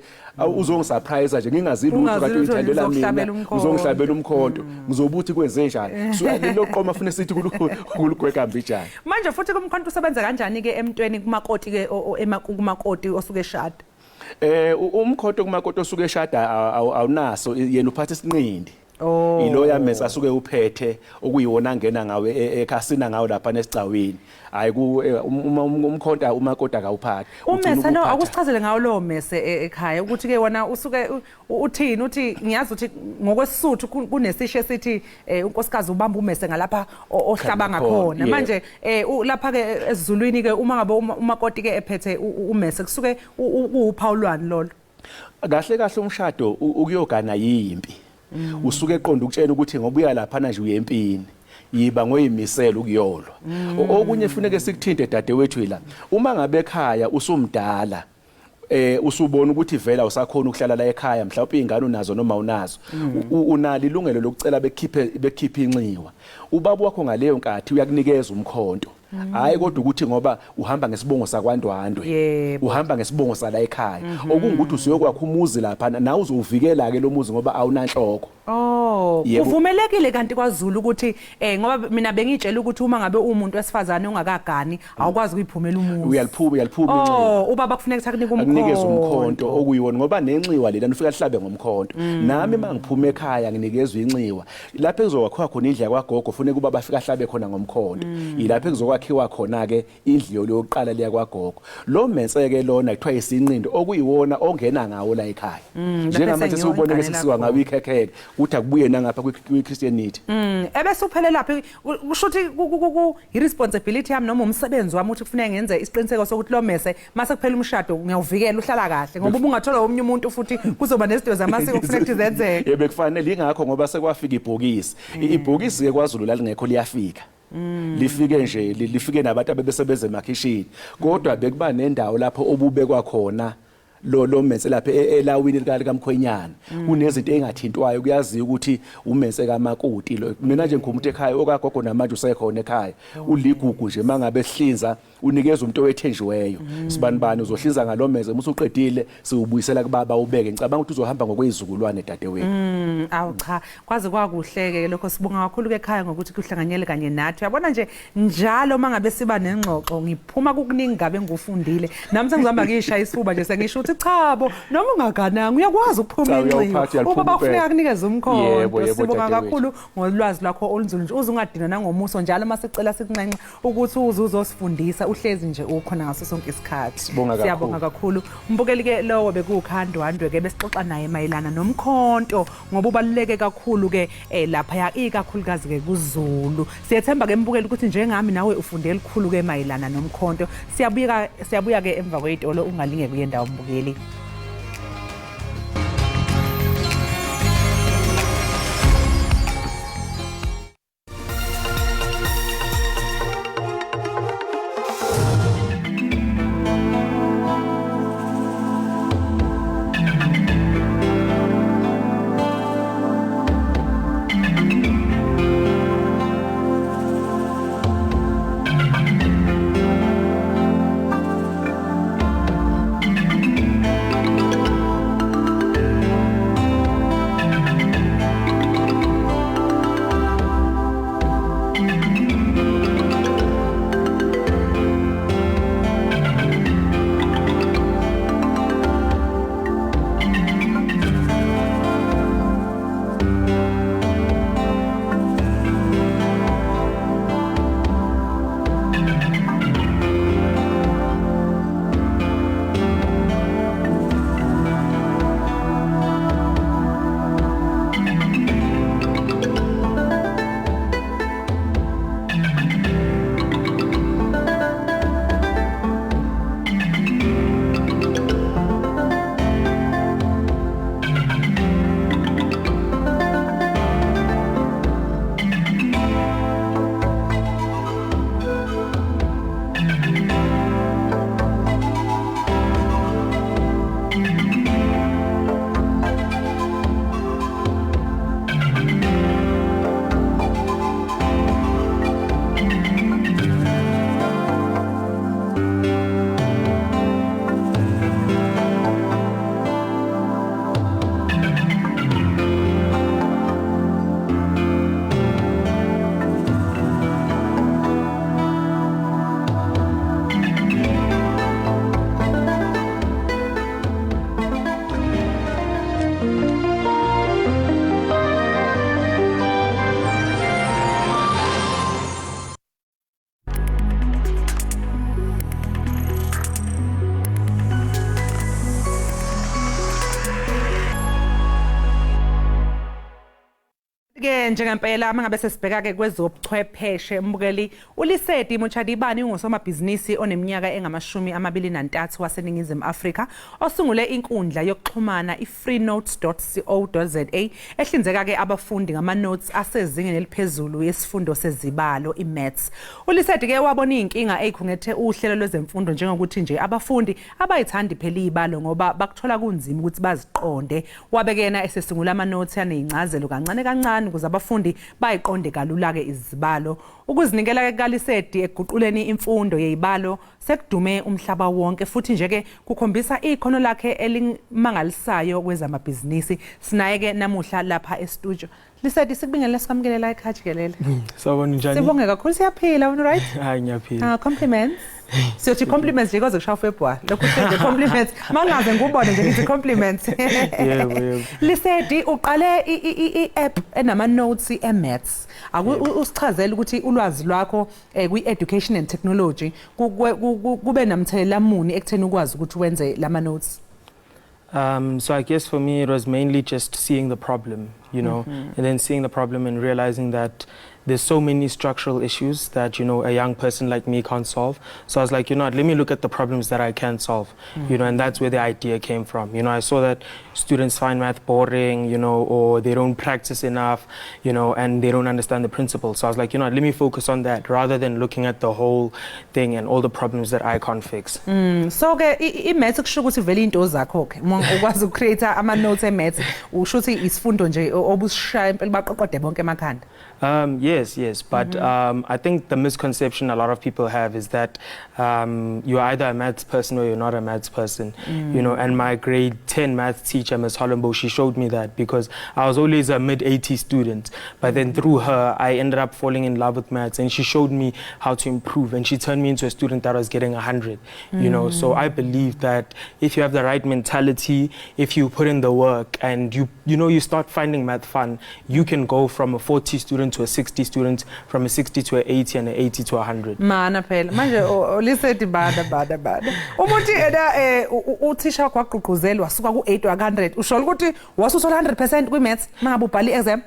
uzongisurprise nje ngingazi lutho, Ungazi kade lutho, uyithandela mina. ngizokuhlabela umkhonto. Uzongihlabela umkhonto. Ngizobuthi kwenze njani? So lelo qoma fune sithi kulugwega mbijana. Manje futhi kumkhonto usebenza kanjani ke emntweni kumakoti ke kumakoti osuke eshada? Umkhonto kumakoti osuke eshada awunaso, yena uphatha isinqindi. Iloya mesa asuke uphethe okuyiwona angena ngawe ekhasina ngawo lapha nesigcawini. Hayi, ku umkhonto umakoti akawuphathi. Ugcina Umese no ukuphatha. Akusichazele ngawo lowo mese ekhaya ukuthi ke wona usuke uthini, uthi ngiyazi ukuthi ngokwesisuthu kunesisho esithi unkosikazi ubamba umese ngalapha ohlaba Khona, ngakhona. yebo. Manje lapha ke esiZulwini ke uma ngabe umakoti ke ephethe umese kusuke kuwuphawulwani lolo? Kahle kahle umshado ukuyogana yimpi. Usuke eqonda ukutshela ukuthi ngoba uya lapha nje uyempini, yiba ngoyimisela ukuyolwa. Okunye funeke sikuthinte dadewethu ila, uma ngabe ekhaya usumdala, usubona ukuthi vela usakhona ukuhlala la ekhaya, mhlawumbe izingane unazo noma unazo, unalo ilungelo lokucela bekhiphe inxiwa. Ubaba wakho ngaleyo nkathi uyakunikeza umkhonto. Hayi kodwa ukuthi ngoba uhamba ngesibongo sakwaNdwandwe, uhamba ngesibongo sala ekhaya, okungukuthi usuyokwakha umuzi lapha nawe uzowuvikela ke lo muzi ngoba awunanhloko. Oh, Yebo. kuvumelekile kanti kwaZulu ukuthi ngoba mina bengitshela ukuthi uma ngabe umuntu wesifazane ungakagani awukwazi ukuyiphumela umuzi. Uyaliphuma, uyaliphuma inxiwa. Oh, ubaba kufuneka ukuthi akunike umkhonto. Akunikeze umkhonto okuyiwona, ngoba nenxiwa lena ufika lihlabe ngomkhonto. Nami mangiphuma ekhaya nginikezwe inxiwa. Lapho engizokwakhiwa khona indlu yakwagogo funeka ubaba afike ahlabe khona ngomkhonto. Yilapho engizokwakhiwa khona ke indlu yokuqala leya kwagogo. Lo menseke lona kuthiwa isinqindo okuyiwona ongena ngawo la ekhaya. Lapho Njengamanje esengiyo siwubone ke inganela sekusuka ngawo khona. ikhekheke ukuthi akubuye nangapha kwi-Christianity. Ebese uphelela laphi? Kusho ukuthi i-responsibility yami noma umsebenzi wami ukuthi kufuneka ngenze isiqiniseko sokuthi lo mese mase kuphela umshado ngiyawuvikela uhlala kahle, ngoba uma ungathola omunye umuntu futhi kuzoba nezinto zamasiko kufuneka ukuthi zenzeke. Yebo, kufanele, ingakho ngoba sekwafika ibhokisi. Ibhokisi ke kwaZulu lalingekho, liyafika. Lifike nje lifike nabantu abebesebenza emakhishini, kodwa bekuba nendawo lapho obubekwa khona Lo mmese lapha elawini likamkhwenyana kunezinto engathintwayo, kuyaziwa ukuthi ummese kamakoti lo. Mina nje ngikhuluma ukuthi ekhaya okagogo namanje usekhona ekhaya, uligugu nje mangabe sihlinza unikeza umuntu owethenjiweyo, sibanibani uzohlinza ngalomeze, uma usuqedile siwubuyisela kubaba ubeke. Ngicabanga ukuthi uzohamba ngokwezizukulwane, dadewethu. Awu cha, kwaze kwakuhle-ke lokho. Sibonga kakhulu-ke ekhaya ngokuthi kuhlanganyele kanye nathi. Uyabona nje, njalo uma ngabe siba nengxoxo ngiphuma kukuningi ngabe ngikufundile. Nami sengizohamba ngiyishaya isifuba nje, sengisho ukuthi chabo, noma ungagananga uyakwazi ukuphuma Cha, inxiwa. uyawuphatha, uyaliphuma Ubaba kufuneka impela. akunikeze umkhondo. Yebo, yebo, Sibonga dadewethu. kakhulu ngolwazi lwakho olunzulu nje, uze ungadinwa nangomuso. Njalo uma sicela sikunxenxa ukuthi uze uzosifundisa, uhlezi nje ukhona ngaso sonke isikhathi. Sibonga kakhulu. Siyabonga kakhulu. Mbukeli-ke, lowo bekuwukhandwandwe-ke, besixoxa naye mayelana nomkhonto ngoba ubaluleke kakhulu-ke laphaya, ikakhulukazi-ke kuZulu. Siyethemba-ke mbukeli ukuthi njengami nawe ufunde elikhulu-ke mayelana nomkhonto. Siyabuya-ke emva kwey'tolo, ungalinge kuye ndawo mbukeli. Ke njengempela uma ngabe sesibheka-ke kwezobuchwepheshe mbukeli, uLesedi Mochadibane ungusomabhizinisi oneminyaka engama-23 waseNingizimu Afrika osungule inkundla yokuxhumana i-freenotes.co.za ehlinzeka-ke abafundi ngama-notes asezingeni eliphezulu yesifundo sezibalo i-maths. ULesedi-ke wabona iy'nkinga ey'khungethe uhlelo lwezemfundo njengokuthi nje abafundi abayithandi phela iy'balo ngoba bakuthola kunzima ukuthi baziqonde. Wabe kena esesungula ama-notes aney'ncazelo kancane kancane ukuze abafundi bayiqonde kalula-ke izibalo. Ukuzinikela-ke kukaLesedi ekuguquleni imfundo yey'balo sekudume umhlaba wonke futhi nje-ke kukhombisa ikhono lakhe elimangalisayo kwezamabhizinisi. Sinaye-ke namuhla lapha e-studio. Lesedi, sikubingelele, sikwamukele la ekhaya jikelele. Sawubona, njani? Sibonge kakhulu, siyaphila. Wena right? Hayi, ngiyaphila. Ah, compliments. Siyothi compliments nje kwaze kushaya February. Lokhu nje compliments. Mangaze ngubone nje ngithi compliments. Yebo, yebo. Lesedi, uqale i-app enama notes e-maths. Aku usichazele ukuthi ulwazi lwakho kwi-education and technology kube namthelela muni ekutheni ukwazi ukuthi wenze lama notes. So I guess for me it was mainly just seeing the problem, and then seeing the problem and realizing that There's so many structural issues that a young person like me can't solve. So I was like, you know what, let me look at the problems that I can solve, and that's where the idea came from. I saw that students find math boring, or they don't practice enough, and they don't understand the principles. So I was like, you know what, let me focus on that rather than looking at the whole thing and all the problems that I can't fix. So ke i-maths kusho ukuthi vele into zakho ke uma ukwazi uku-create ama-notes e-maths, usho ukuthi isifundo nje obusishaya impela baqoqode bonke emakhanda. Yes, but I think the misconception a lot of people have is that you're either a maths person or you're not a maths person, and my grade 10 maths teacher, Ms. Hollenbo, she showed me that because I was always a mid-80 student, but then through her, I ended up falling in love with maths, and she showed me how to improve, and she turned me into a student that was getting 100, so I believe that if you have the right mentality, if you put in the work, and you start finding math fun, you can go from a 40 student to a 60 student, from a 60 to a 80, and a 80 to a 100. Mana phela manje uLesedi, bada bada bada, umuntu ena uthisha wakho wagqugquzela wasuka ku-8 wa-100, usho ukuthi wasuthola 100% kwi-maths mangabe ubhala i-exam?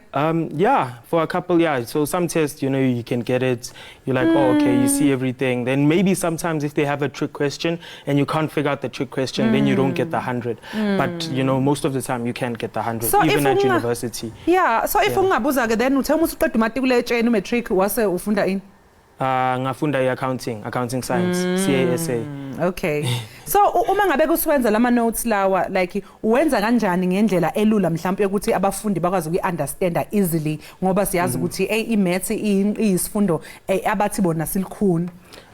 Yeah, for a couple, yeah. So some tests, you can get it. You're like, oh, okay, you see everything. Then maybe sometimes if they have a trick question and you can't figure out the trick question, then you don't get the 100. But, most of the time you can get the 100, So even if at university. Yeah, so if Yeah. ungabuza ke then, uthe uma usuqeda umatikuletsheni, u-matric, wase ufunda ini? Ngafunda i-accounting, accounting science, CASA. Okay, so uma ngabe kusuwenza lama notes lawa, like uwenza kanjani ngendlela elula mhlawumbe ukuthi abafundi bakwazi ukuyi-understanda easily, ngoba siyazi ukuthi hey, i-maths iyisifundo abathi bona silikhuni?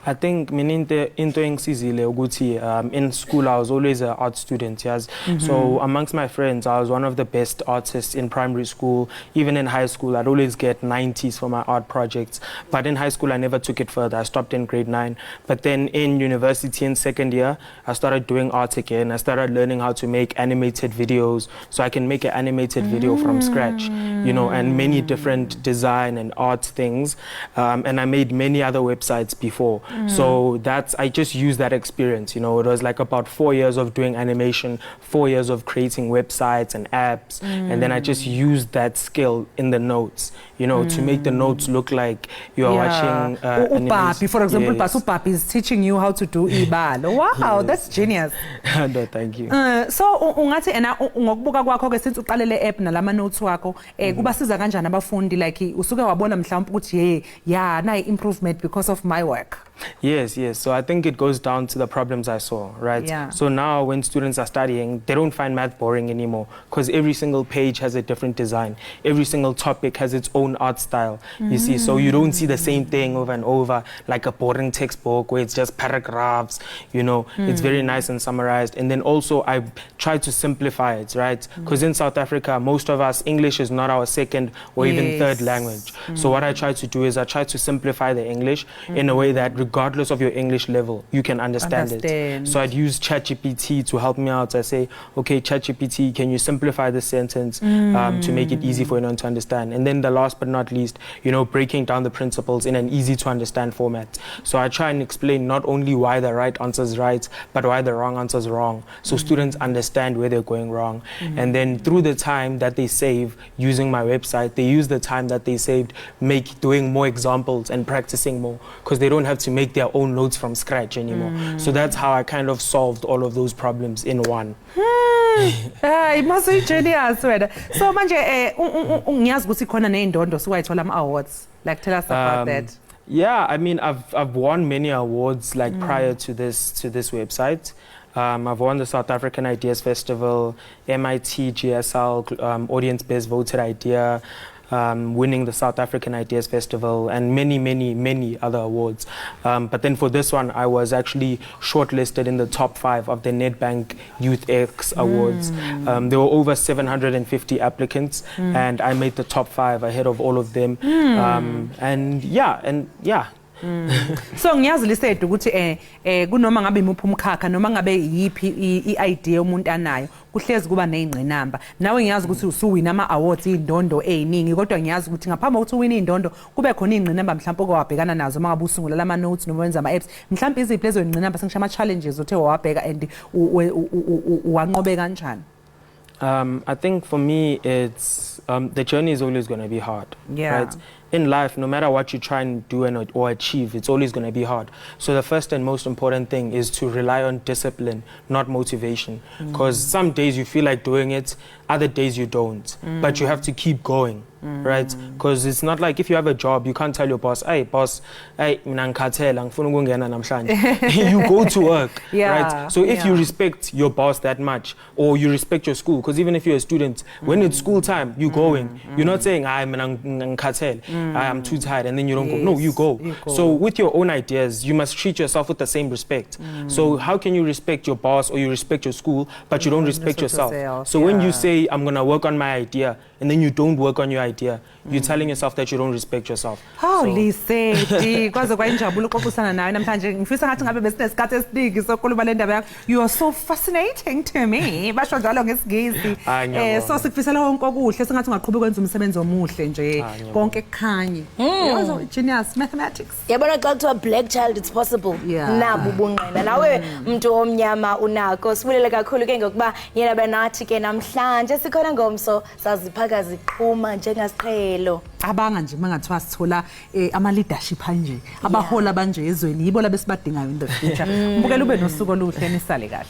I think mina into engisizile ukuthi in school I was always an art student, yes. So amongst my friends I was one of the best artists in primary school, even in high school I'd always get 90s for my art projects. But in high school I never took it further. I stopped in grade 9. But then in university in second year I started doing art again. I started learning how to make animated videos, so I can make an animated video from scratch, and many different design and art things. And I made many other websites before. So that's I just used that experience. It was like about 4 years of doing animation, 4 years of creating websites and apps, and then I just used that skill in the notes, to make the notes look like you are watching uBarbie, for example. Yes. uBarbie is teaching you how to do ibalo. Wow, that's genius. No, thank you. So ungathi ena ngokubuka kwakho ke, since uqale le app nalama notes wakho, kubasiza kanjani abafundi? Like usuke wabona mhlawumbe ukuthi hey, yeah, nayi improvement because of my work? Yes. So I think it goes down to the problems I saw, right? Yeah. So now when students are studying, they don't find math boring anymore because every single page has a different design. Every single topic has its own art style, you see. So you don't see the same thing over and over like a boring textbook where it's just paragraphs. It's very nice and summarized. And then also I try to simplify it, right? Because in South Africa, most of us, English is not our second or even third language. So what I try to do is I try to simplify the English in a way that regardless of your English level, you can understand Understand. it. So I'd use ChatGPT to help me out. I say, "Okay, ChatGPT, can you simplify this sentence to make it easy for anyone to understand?" And then the last but not least, breaking down the principles in an easy to understand format. So I try and explain not only why the right answer is right, but why the wrong answer is wrong. So students understand where they're going wrong. And then through the time that they save using my website, they use the time that they saved make doing more examples and practicing more because they don't have to make their own notes from scratch anymore. So that's how I kind of solved all of those problems in one. Hayi, masuyi-genius wena. So manje ngiyazi ukuthi khona ney'ndondo suwayithola, ama-awards. Like, tell us about that. Yeah, I mean, I've won many awards like prior to this website. I've won the South African Ideas Festival, MIT GSL Audience Best Voted Idea, winning the South African Ideas Festival, and many, many, many other awards. But then for this one, I was actually shortlisted in the top five of the Nedbank Youth X Awards. There were over 750 applicants, and I made the top five ahead of all of them. And yeah. So ngiyazi, Lesedi, ukuthi kunoma ngabe imuphi umkhakha noma ngabe yiphi i-idea umuntu anayo, kuhlezi kuba nezingqinamba. Nawe ngiyazi ukuthi usuwina ama-awards, iy'ndondo ey'ningi, kodwa ngiyazi ukuthi ngaphambi kokuthi uwine iy'ndondo kube khona iy'ngqinamba mhlawumbe okewabhekana nazo uma ngabe usungula lama-notes noma wenza ama-apps. Mhlawumbe iziphi lezo y'ngqinamba, sengisho ama-challenges othe wawabheka and wanqobe kanjani? I think for me, it's the journey is always going to be hard. Right? In life, no matter what you try and do or achieve, it's always going to be hard. So the first and most important thing is to rely on discipline, not motivation. Because some days you feel like doing it, other days you don't. But you have to keep going, right? Because it's not like if you have a job, you can't tell your boss, "Hey, boss, hey, mina ngikhathele, angifuni ukungena namhlanje." You go to work, right? So if you respect your boss that much, or you respect your school, because even if you're a student, when it's school time, you're going. You're not saying, "I'm ngikhathele, I'm too tired," and then you don't go. No, you go. You go. So with your own ideas, you must treat yourself with the same respect. So how can you respect your boss or you respect your school, but you don't respect respect yourself? Yourself, So when you say, "I'm gonna work on my idea," and then you don't work on your idea, you're telling yourself that you don't respect yourself. Hawu Lesedi, kwaze kwayinjabulo ukuxoxisana nawe namhlanje. Ngifisa ngathi ngabe besinesikhathi esiningi sokukhuluma le ndaba yakho. You are so fascinating to me, basho njalo ngesiNgisi. Hayi, ngiyabonga. So sikufisela konke okuhle, sengathi ungaqhubeka ukwenza umsebenzi omuhle nje, Hayi, ngiyabonga. Konke kukhanye. You're a genius, mathematics. Yabona xa kuthiwa black child, it's possible. Nabu ubungqina nawe mntu omnyama unako. Sibulele kakhulu ke ngokuba yena benathi ke namhlanje. Sikhona ngomso, saziphaka ziqhuma njengasiqhelo. Cabanga nje uma ngathiwa sithola ama-leadership anje, abaholi abanje ezweni, yibo laba esibadingayo in the future. Mbukela, ube nosuku oluhle, nisale kahle.